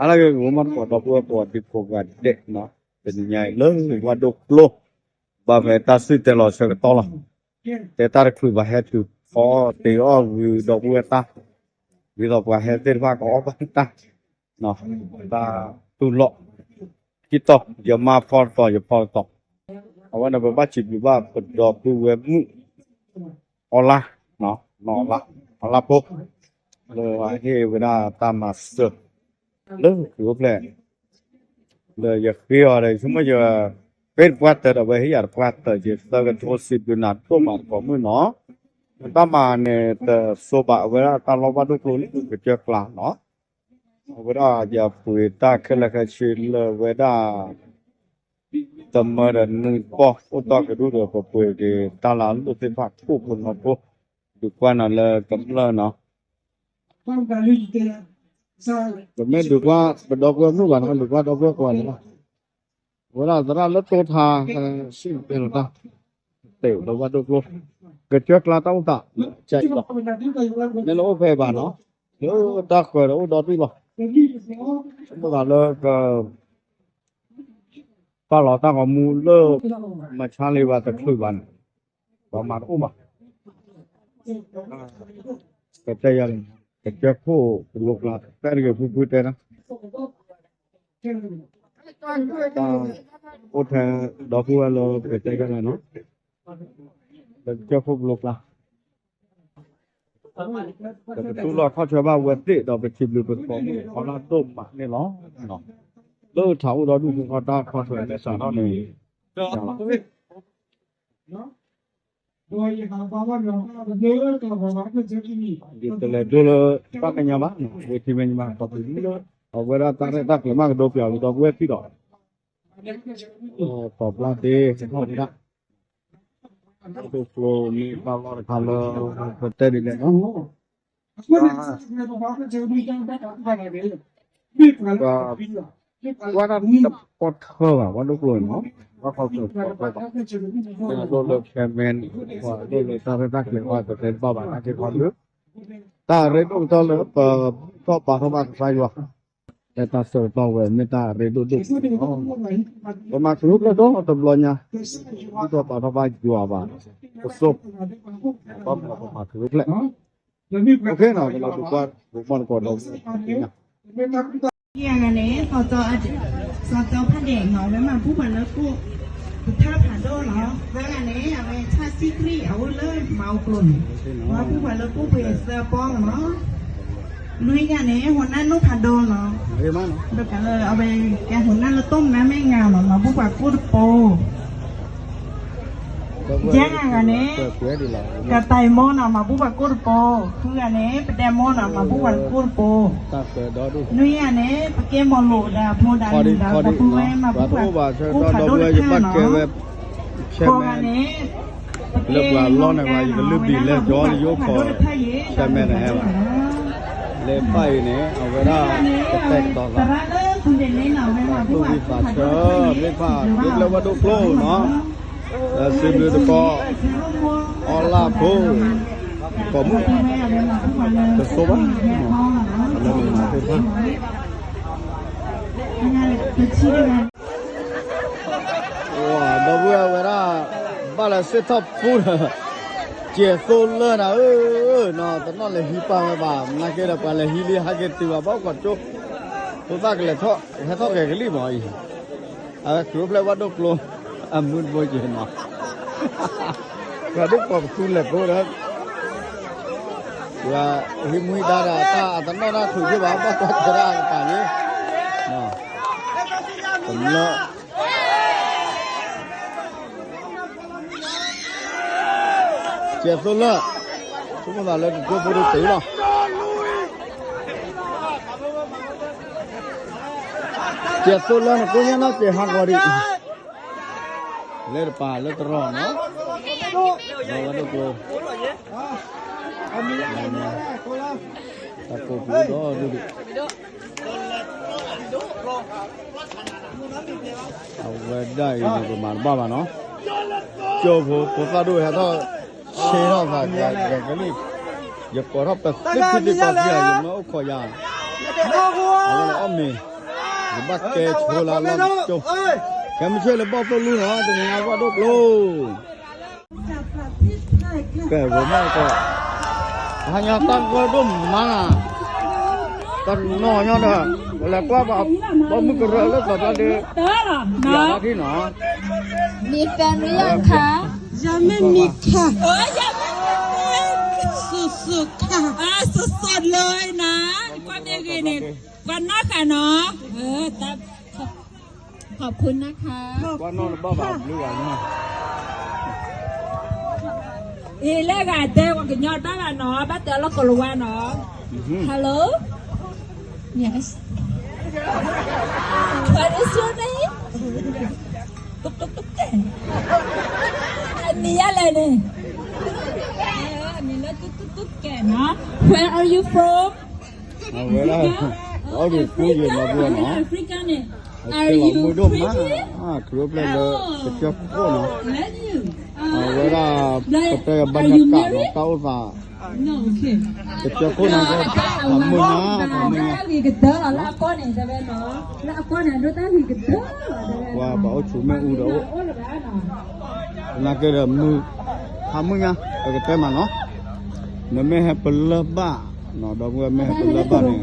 လၢဂ့ၤ ဂီၤမီၢ်တကိး ဒီပုၢ်ဝဲၢ်ကိးဒံကိးဂၤဒဲးနီၤ, တနံၤညါအံၤလၢဝၣ်ဒိၣ်ကျိ ဘၣ်ဖဲတၢ်စံၣ်တဲၤလီၤဆၢကတီၢ်လီၤ. တဲတၢ်တချုးဘၣ်ဟဲတုၤဖီတ့ၢ်အီၣ်ဂုၤဒီပုၢ်ဝဲၢ်တၢ်, ဒ်သိးပှၤဟဲသ့ၣ်တဖၣ်ကအီၣ်ဘၣ်တၢ်, တၢ်တူၢ်လိာ်, ခံတီၤ ယမါဖီတတီၤ ယဖီတတီၤ, အဝဲန့ၣ် ပဘၣ်စံးဘျုးဘၣ်ပဒီပုၢ်ဝဲၢ်မုၣ် အီလါ, အီလါဖိ, လၢအဟ့ၣ်ဝဲဒၣ်တၢ်မၤစၢၤ လၢကအိၣ်ဖျဲၣ်, လၢယဃ့အီၤဒီး ယဆိကမိၣ်ယ ဃ့တပှၢ်တၢၢ်ဒီး ဝဲဟ့ၣ်ယၤတပှၢ်တၢၢ် ယသၢကထိစံးဘျုးနၤဒိၣ်မး တကိးမုၣ်နီၤ, တၢ်မၤန့ၣ် တစိဘၣ် အဝဲဒၣ်တၢ်လီၢ်ဘၣ်ဒိၣ်ကျိလၢကစၢၢ်ကျါနီၤ, အဝဲဒၣ်ယပှ့ၤတၢ်ခဲလၢာ်ခဲဆ့လၢဝဲဒၣ် တမၢဒီးနွံပီၢ် အိၣ်တီၢ်ကဒူၣ်ဒီး ပပှ့ၤက့ၤတၢ်လၢအလိၣ်သ့ၣ်တဖၣ် ခိၣ်ဖိနီၢ်ဖိ, ဒုးကွၢ်နၤလၢကမျၢၢ်နီၤ, ပမ့ၢ်ဒုးကွၢ်ပဒီပုၢ်ဝဲၢ်မုၣ်ဘၣ်နီၤ, ဒုးကွၢ်ဒီပုၢ်ဝဲၢ်ကိးဂၤန့ၣ်လီၤ, အဝဲဒၣ်သရၣ်လၢတိထါ စံၣ်တဲၤလီၤတၢ် တ့ၢ်လၢဝၣ်ဒိၣ်ကျိ ကစၢၢ်ကျါတၢ်အိၣ်သး ကၢ်အံၤလီၤ, မ့ၢ်လၢအိၣ်ဖဲဘၣ်နီၤ, လၢတၢ်ဃၢၤဒီးအိၣ်ဒီဒူၣ်လီၤ, ဆိကမိၣ်သးလၢက ပာ်လီၤတၢ်ဂီၤမူလၢ မဆါလံဘၣ်တချုးဘၣ်န့ၣ် ပှၤမၤတအိၣ်ဘၣ်, ကတဲယၤန့ၣ် ကစၢၢ်ခိၣ်ပလိကျါ တဲတဂ့ၤဖုဖုတဲနီၤ, အိၣ်ထဲဒီပုၢ်ဝဲၢ်လၢကတဲယၤန့ၣ်နီၤ, ကစၢၢ်ခိၣ်ပလိကျါ ပကတူၢ်လိာ်ခီၣ်ဆၢဘၣ်ဝဲသ့ၣ်ဒီး ပစံးဘျုးပသကိးမုၣ်အီလါဒိၣ်မးန့ၣ်လီၤ, လၢထးအိၣ်ဒီဒူၣ်ဖိဃီတၢ်ခီဆၢမဲာ်ဆှးထီၣ်န့ၣ်, ယတလဲၤဒိလၢတၢ်ကညးဘၣ်, ဝ့ၢ်ထံမဲာ်ညါဘၣ် အဝဲဒၣ်တၢ်ရဲၣ်တၢ်ကျဲၤမးကဒိပၠးဝံၤဒီပုၢ်ဝဲၢ်သ့ၣ်ဒီး ပီၣ်ပျၢ်သ့ၣ် ကထီၣ်ဝဲဒၣ် ဒိၣ်ကျိမ့ၢ်ဘၣ်လီၢ်တခါလၢ ပတဲဒ်လဲၣ်နီၤ, ကွၢ်တၢ်တပီၢ်ထၢဘၣ် ဝၣ်ဒိၣ်ကျိန့ၣ်နီၤ, ဘၣ်ခီဖျိပီၣ်ထၢဘၣ်, ဒိၣ်လၢခဲမဲန့ၣ် ပှၤဒိၣ်လၢတၢ်ရဲၣ်တၢ်ကျဲၤအီၤ ပတဲတဘၣ်ဘၣ် နာ်က့ခီဖျိ တၢ်အရ့ဒိၣ်ကတၢၢ်လၢပထီၣ်ပာ်ထီၣ်ဘၣ်ကစၢ်ယွၤ လၢတၢ်ဆၢကတီၢ်ဝဲ မ့ၢ်တၢ်အရ့ဒိၣ်ဒိၣ်န့ၣ်လီၤ, ပမၤခရံာ်အိၣ်ဖျဲၣ်ဒီတဘျီညါ, ဒ်သိးပာ်ထီၣ်ဘၣ်ယွၤဘၣ်, ပစိ, ပဘၣ်ပမၤခရံာ်အိၣ်ဖျဲၣ်, အဃိန့ၣ် ပလီၤဒုးကွၢ် ပမီၢ်တကိးဒီး ယၤန့ၣ် စီၤကၠီဖးဒဲးနီၤ အဝဲမၤဘူၣ်ပှၤလၢကိၣ် ပထၢဖးဒိၣ်နီၤ, သၢဂၤန့ၣ် အဝဲထၢၣ်စံခရံာ် အအိၣ်လၢမၤအူကျိၤန့ၣ်, မၤဘူၣ်ပှၤလၢကိၣ်ပှ့ၤသၢပီနီၤ, လွံၢ်ဂၤန့ၣ် ဟိးနၢ်နိၣ်ဖးဒိၣ်နီၤ, ဒီးကလၢအဝဲကဲဟိးနၢ်လၢတိၢ်မနါမဲာ်ညါနီၤ မၤဘူၣ်ပှၤကိၣ်တပိၤ ယဲၢ်ဂၤန့ၣ် ကပၤမိၢ်နီၤ မၤဘူၣ်ပှၤကိၣ်တပိၤ, ဃုဂၤန့ၣ် ပဒဲမိၢ်နီၤ မၤဘူၣ်ပှၤကိၣ်တပိၤ, နွံဂၤန့ၣ် ပကဲမိၢ်လိာ်ဒီးအဖိဒီးနံၤဒီး ဒီပုၢ်ဝဲၢ်မၤဘူၣ်ပှၤကိၣ်ဖးဒိၣ်တဖၣ်နီၤ, ဃိးဂၤန့ၣ် ပကဲမိၢ်လိာ်ဒီးအဖိဒီးနံၤဒီး ပကဲမိၢ်လိာ်တဖၣ်အံၤ လၢဖၣ်အံၤန့ၣ် အဝဲဒၣ်ကတဲာ်ကတီၤသး သရၣ်လၢသူၣ်ဒ့န့ၣ်နီၤ အဝဲမၤဘူၣ်ပှၤကိၣ်ဖးဒိၣ်တဖၣ်အံၤ လၢပျၢၤဝဲဒိၣ်ကျိနီၤ, စံးဘျုးသကိး အီလၣ်ဖိ ကိးမုၣ် တစိဘၣ် လၢမၤသ့ၣ်တဖၣ် ဒီပုၢ်ဝဲၢ်ဝဲဒၣ် ဘၣ်လၢစ့ၢ်ထီၣ်ပူၤဒီး ကဲသိလၢနၤဧၢ, နီၤတနီၣ်လဲၤဟံးပာ်ဝဲဘၣ် နာ်က့ဒီးပှၤလဲၤဟံးလံဟဲက့ၤတုၤဘၣ် ဘၣ်ကွၢ်ကၠိ ဖိသၣ်ကလဲၤထီၣ် ဟဲထီၣ်က့ၤကလံၢ်မးအံၤ, အဝဲခရံာ်အိၣ်ဖျဲၣ်ဝၣ်ဒိၣ်ကျိ အမုၢ်တဘိက့ၤနီၤ, ပှၤဒိၣ်ပိာ်ပသူလဲၤကိးဒီး ပှၤဟံးမူဟံးဒါဒီးတၢ်အတနီၣ်တၢ်ချုးယ့ၢ်ဘၣ် ဘၣ်ကွၢ်ကဒါကပၤန့ၣ် ကမျၢၢ် ကဲသိလၢ ဆိကမိၣ်သးလၢကကၠိဖိတတုၤလီၤ, ကဲသိလၢနကိးညါနီၢ်ကဲဟးဂီၤဒံး, လၢတပၤလၢတရီနီၤ, ဒီးဝဲဒိၣ်ကျိ တၢ်ကိးပူၤဒီဒူၣ်ဒံး အဝဲဒၣ်အံၤန့ၣ် ပမၤတဘၣ်ဘၣ်နီၤ, ကၠိဖိ ဖိသၣ်ဒိၣ်ဟဲထီၣ် ဆ့ထီၣ်သးကဲကလံၢ်, ယကိးထီၣ်ပသ့ဖုသ့ပှၤဖုဧါ ယမၢအိၣ်ခိးယၤ, အဝဲန့ၣ်အီၣ်မ့ၤ ဘၣ်ကဲဆိလၢလီၢ်ကၠိ, ကဲမုၢ်ဆ့ၣ်လၢဘီၣ်သိၣ်လူနီၤ တနံၤညါပှၤဒိၣ်ကျိ ကဲဝဲမ့ၢ်ကီး, ဟါညါတၢ်ဂီၤဒိၣ်မးနၤ, တနီၤညါဒီး, လဲၤကွၢ်ဘၣ်, ဘီမုၢ်ကရၢလၢစီၤပျၢ်ဒ့, ယၤဘၣ်ထံနီၤ, มีแฟนหรือยังคะ ยังไม่มีค่ะ สดๆค่ะ สดๆเลยนะ ကွၢ်မ့ၢ်ဂ့ၤန့ၣ် ကွၢ်နီၣ်ဃာ်နီၤ, ขอบคุณนะคะ ကွၢ်နီၣ်တဘၣ်ဘၣ်ဘျုးဂၤနီၤ, အံၤလၢဂၤတဲ ပှၤကညီတဘၣ်ဘၣ်နီၤ ဘၣ်တဲလၢကိၤလၤဝါနီၤ, Hello, yes, what is your name? အမံၤယၤလဲၣ်န့ၣ်, အမံၤလၢတူတူတူကဲနီၤ, Where are you from? အဝဲဒၣ် Africa, အီၣ်ဒုးကူယံၤနီၤ ပှၤနီၤ, Africa န့ၣ်, အကဲလီၤမုၢ်ဒိၣ်မး, ခရံာ်အိၣ်ဖျဲၣ်လၢ ကစၢၢ်ခိၣ်နီၤ, အဝဲဒၣ် ကတဲဘၣ်နကးနီၤ တၢ်အိၣ်သး ကစၢၢ်ခိၣ်န့ၣ် ဖးမုၢ်ညါ ဖးမုၢ်ညါ, ပှၤဘၣ်အိၣ်ဆူၣ်မ့ၣ်အူဒီးအိၣ်, သနာ်က့ဒီးမုၢ်, ဖးမုၢ်ညါ ပကတဲမးနီၤ, နမ့ၢ်ဟဲပလၢၢ်ဘၣ်နီၤ ဒီပုၢ်ဝဲၢ်မ့ၢ်ဟဲပလၢၢ်ဘၣ်န့ၣ်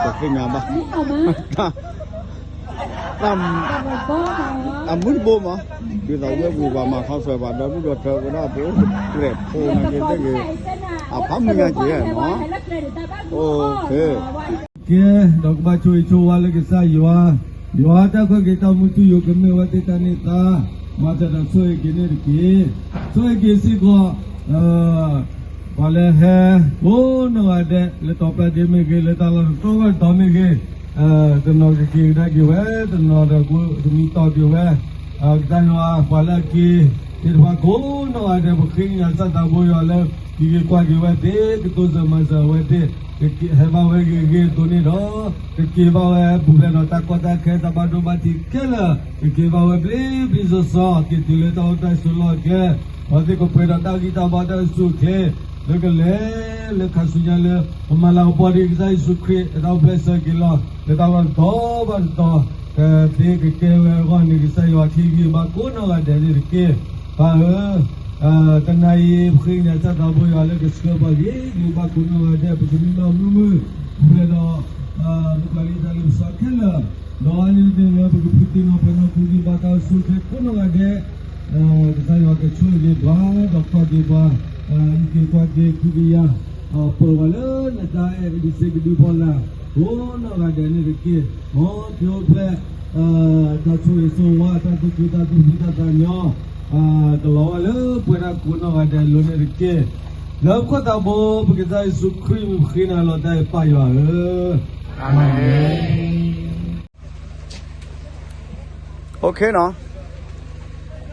ပသ့ၣ်ညါဘၣ် တၢ်မူတဘိမး, ဒ်သိးဝဲပူၤပှၤမၤခီဆွဲပှၤဒီဒူၣ်ဒီထၢဝဲဒၣ် ပအိၣ်တကြဲးဖိနာ်က့သ့ၣ်ဂ့ၤ, အဖးမုၢ်ညါက့ၤနီၤ, အိၣ်ခ့ ကဲ, ဒီးကဘၣ်ဆိၣ်ဂ့ၤဆိၣ်ဝါလၢကစၢ်ယွၤ, ယွၤတၢ်ခွဲးက့ၤတၢ်မူထူယိာ်ကမ့ၢ်ဝဲသ့ၣ်တၢ်န့ၢ်သါ, မၤတၢ်ဒီးဆိၣ်ဂ့ၤက့ၤန့ၣ်တက့ၢ်. ဆိၣ်ဂ့ၤက့ၤစ့ၢ်ကီး ပှၤလၢဟဲ ကိးနီၢ်ဂၤဒဲး လၢတီၤပျၢ်ဒ့မ့ၢ်ဂ့ၤ လၢတၢ်လီၢ်တတီၤဘၣ်တတီၤမ့ၢ်ဂ့ၤ, တနီၤကက့ၤကဒါက့ၤဝဲ, တနီၤဒီးကမံတီၢ်က့ၤဝဲ, ကစၢ်ယွၤပှၤလၢအက့ၤသ့ၣ်တဖၣ်ကိးနီၢ်ဂၤဒဲး ပဃ့ကညးစၢ်သးဘိယွၤလၢ ကက့ၤကွၢ်က့ၤဝဲသ့ၣ် ကတိၤစၢၤမၤစၢၤဝဲသ့ၣ်, ကဟဲဘၣ်ဝဲဂ့ၤဂ့ၤအသိးန့ၣ်ဒီး ကက့ၤဘၣ်ဝဲပူၤဖျဲးဒီးတၢ်ကီတၢ်ခဲ တၢ်ဘၣ်ဒိဘၣ်ထံးခဲလၢာ်, ကက့ၤဘၣ်ဝဲဘျ့ဘျ့ဆှီဆှီ က့ၤတုၤလၢတၢ်အိၣ်တၢ်ဆိးလီၢ်အကျဲ, ပှၤသ့ၣ်ကပှဲၤဒီးတၢ်ဂံၢ်တၢ်ဘါတၢ်အိၣ်ဆူၣ်အိၣ်ချ့, လၢကလဲၤလၢခါဆူညါလၢ ပမၤလၤကပီၤဒ်ကစၢ်ယ့ၣ်ၡူးခရံာ် အတၢ်အိၣ်ဖျဲၣ်ဆၢက့ၤလီၤ လၢတၢ်လီၢ်တတီၤဘၣ်တတီၤ, ကသ့ကကဲဝဲအဂီၢ်န့ၣ် ကစၢ်ယွၤခ့ဂ့ၤဘၣ်ကိးနီၢ်ဂၤဒဲးန့ၣ်တက့ၢ်. ပၢ်ဧၢ, တနၤအံၤ ပဃ့ကညးစၢ်သးဘိယွၤလၢကဆှၢပှၤဂ့ၤဂ့ၤ ဘၣ်ကိးနီၢ်ဂၤဒဲး ပကမံဘၣ်မုာ်မုာ်, ပှဲၤဒီး ပပှၤလံတၢ်လၢပစီခဲလၢာ်, ဒီးအါန့ၢ်န့ၣ်လၢပကဖုးသ့ၣ်နီၣ်ပှဲၤနီၣ်ပူၤဒံးဘၣ်တၢ်အိၣ်ဆူၣ်အိၣ်ချ့ကိးနီၢ်ဂၤဒဲး, ကစၢ်ယွၤကဆိၣ်ဂ့ၤပှၤ ဒီးကွၢ်က့ၤပှၤ, အံးက့ၤကွၢ်က့ၤ ခုကယၤ, ပၢၤပှၤလၢနတၢ်အဲၣ်အဒံးစ့ကဒုဖီလာ် ကိးနီၢ်ဂၤဒဲးန့ၣ်တက့ၢ်. မ်ခရံာ်အိၣ်ဖျဲၣ် တၢ်ဆိၣ်ဂ့ၤဆိၣ်ဝါ တၢ်သူၣ်ခုသးခု ဖံးတၢ်သးညီ ကလီၤဝဲလၢပှဲၤဒၣ်ကိးနီၢ်ဂၤဒဲးအလိၤန့ၣ်တက့ၢ်. လၢပခိၣ်သးဘိ ပကစၢ်ယ့ၣ်ၡူးခရံာ်မံၤပဃ့နၤလီၤတၢ်အံၤပၢ်ယွၤဧၢ, အၤမ့ၣ်. အိၣ်ခ့နီၤ,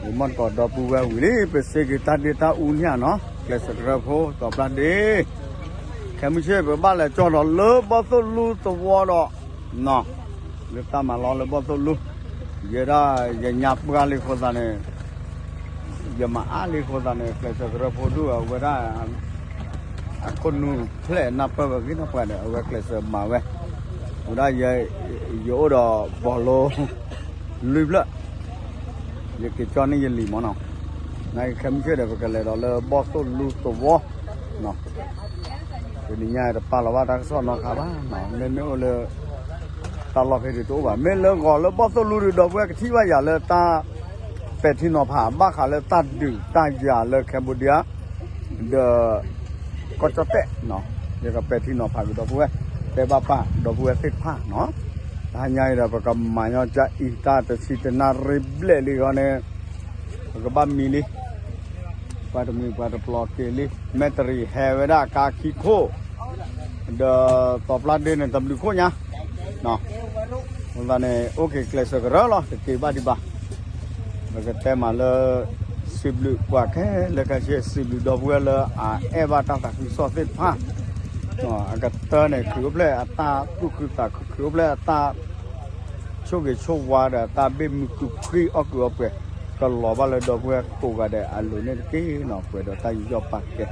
ပမ့ၢ်ကီးဒီပုၢ်ဝဲၢ်ဝံၤလံ ပစ့က့ၤတၢ်ဒ့တၢ်အူန့ၣ်နီၤ ကျဲးစၢးကရၢဖိ တီၤပျၢ်ဒ့ ခဲမုၢ်ဆ့ၣ် ပဘၣ်လဲၤကၠီၣ်ဒီးလၢဘီၣ်သိၣ်လူသဝီဒီး လၢတၢ်မၤလီၢ်လၢဘီၣ်သိၣ်လူ, ယဲဒၣ်ယညါပှၢ်လံအဃိသတးန့ၣ်, ယမၤအါလံအဃိသတးန့ၣ် ကျဲးစၢးကရၢဖိဒူၣ်အဝဲဒၣ် အခိၣ်နူာ်ဖျဲၣ်နၢ်ပၢၢ်ဝဲဂ့ၤနီၢ်ပှၤဒီး အဝဲကျဲးစၢးမၤဝဲ, ဝဲဒၣ်ယအိၣ်ဒီးဘီၣ်လိ လွံၢ်ဖျၢၣ်, ယက့ၤကၠီၣ်န့ၢ်ယလံၤမၢ်နီၤ, နခဲမုၢ်ဆ့ၣ်ဒီး ပကလဲၤဒီးလၢဘီၣ်သိၣ်လူသဝီ တနံၤညါတပာ်လီၤဘၣ်တၢ်ကစီၣ်နီတခါဘၣ်, မ့မ့ၢ်အိၣ်လၢ တၢ်လီၢ်ဖဲန့ၣ်တအိၣ်ဘၣ်. မ့ၢ်လၢဂီၤလၢဘီၣ်သိၣ်လူဒီး ဒီပုၢ်ဝဲၢ်ကထံၣ်ဘၣ်ယၤလၢတၢ်ပဲာ်ထံနီၤဖး ဘၣ်ဃးလၢတၢ်ဒုးတၢ်ယၤလၢ Cambodia ဒီး ကီၢ်ကၠီၣ်တဲၣ်, ယကပဲာ်ထံနီၤဖးကဒီးပုၢ်ဝဲၢ်, တဲဘၣ်ပာ်ဒီပုၢ်ဝဲၢ်သ့ၣ်တဖၣ်နီၤ. တဟါညါအံၤဒီး ပကမၤညီကအံၤ တၢ်တဆံတနၣ်ရံၣ်ဘျဲၣ်လံဂီၢ်န့ၣ် ပကဘၣ်မံလံ ပှၤတမှံၤပှၤတပျီၤက့ၤလံ, မဲၣ်တရံးဟဲဝဲဒၣ်ကါခံခိၣ်, ဒီးတီၤပျၢ်ဒ့န့ၣ် တဘျုးခိၣ်ညါ, အဃိသတးန့ၣ် အိၣ်က့ၤကျဲးစၢးကရၢလီၤ တက့ၤဘၣ်ဒံးဘၣ်. ပကတဲမးလၢ စံးဘျုးပှၤခဲလၢာ်ခဲဆ့ စံးဘျုးဒီပုၢ်ဝဲၢ်လၢအအဲၣ်ဘၣ်တၢ်သးခုကစီၣ်သ့ၣ်တဖၣ်, အကတၢၢ်န့ၣ် ခရံာ်အိၣ်ဖျဲၣ်အတၢ်သူၣ်ခုသးခု ခရံာ်အိၣ်ဖျဲၣ်အတၢ် ဆိၣ်ဂ့ၤဆိၣ်ဝါဒီးတၢ်ဘ့ၣ်မုာ်ကဖှံအီၣ်ကုာ်အီပှဲၤ ကလီၤဘၣ်လၢဒီပုၢ်ဝဲၢ်ကိးဂၤဒဲးအလိၤန့ၣ်တက့ၢ်နီၤ, ပှဲၤဒီးတၢ်ယူးယီၣ်ပာ်ကဲ